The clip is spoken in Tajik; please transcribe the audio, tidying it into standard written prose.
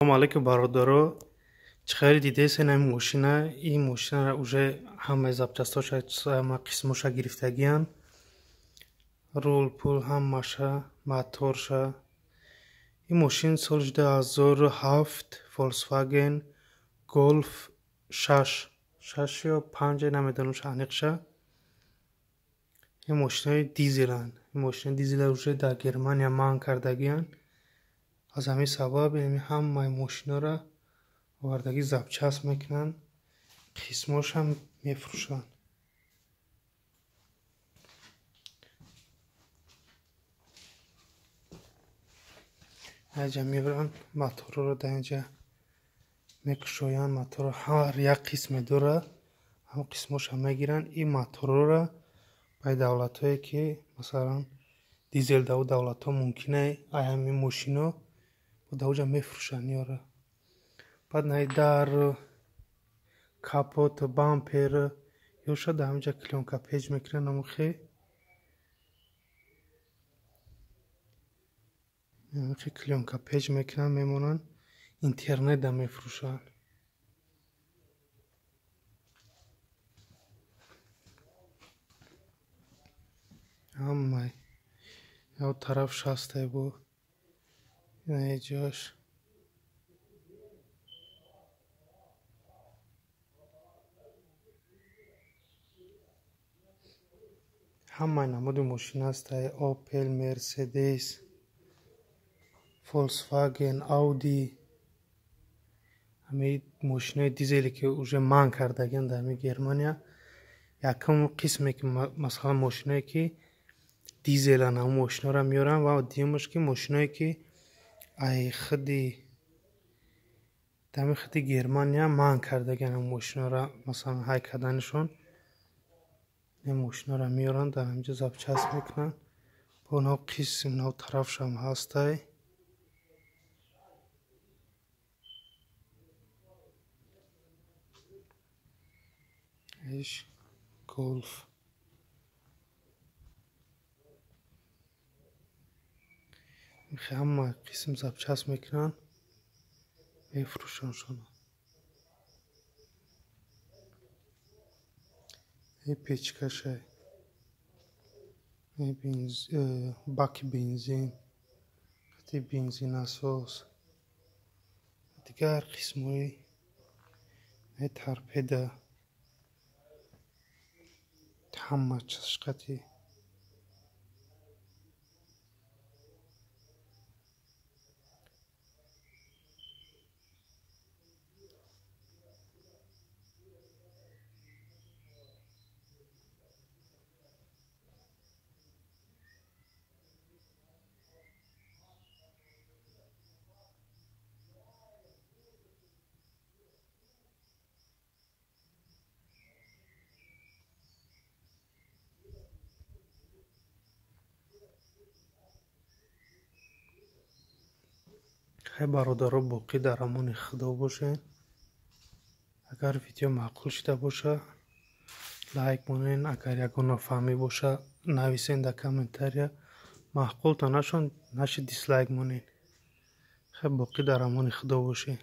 Салому алейкум, бародаро. Чӣ хеле дидесен ин мошина? Ин мошинара уже ҳамаи запчастоша, ҳама қисмоша гирифтагиян, рул, пул, ҳамаша, моторша. Ин мошин соли 2007, Volkswagen Golf 6, 6 ё 5, намедонам аниқша. Ин мошинаи дизеланд. Ин мошинаи дизела уже дар Германия манъ кардагиян. Аз ҳамин сабаб ҳамаи мошинаро овардагӣ запчаст мекунанд, қисмошам мефурӯшанд. Инҷа мебаранд моторро, дар инҷа мекушоянд моторро. Ҳар як қисме дорад, ҳамон қисмоша мегиранд. Ин моторҳоро ба давлатҳое, ки масалан дизел дар он давлатҳо мумкин, ай ҳамин мошино дар оҷа мефурӯшанд ёра. Баъд наи дар, капот, бампер ёша дар ҳаминҷа клёнка печ мекунанд. Амохе клёнка печ мекунанд, мемонанд, интернетда мефурӯшанд. Ҳамаи ё тараф шастай бо ҷош. Ҳамаи намуди мошин ҳастай: Опел, Мерседес, Volkswagen, Audi. Ҳамаи мошинои дизеле, ки уже манъ кардагианд дар ҳамин Германия. Якум қисме, ки масалан мошиное, ки дизеланд, ҳамон мошиноро меоранд, ва дуюмаш, ки мошиное, ки ай худи дар худи Германия манъ кардагианд ҳамон мошиноро, масалан ҳай карданашон. Ин мошиноро меоранд, дар ҳаминҷа запчаст мекунанд. Бо онҳо қисм нав тарафшам ҳастай. Иш Голф. Ҳама қисм запчаст мекунанд, мефурӯшандшона. Э печкашай, баки бензин, хати бензинасос, дигар қисмҳои торпеда, ҳама чизқати. Хай, бародаро, боқӣ дар амони Худо бошед. Агар видео маъқул шуда боша, лайк монед. Агар ягон нофаҳмӣ боша, нависен дар комментария. Маъқултон нашуд, дислайк монед. Хай, боқӣ дар амони Худо бошед.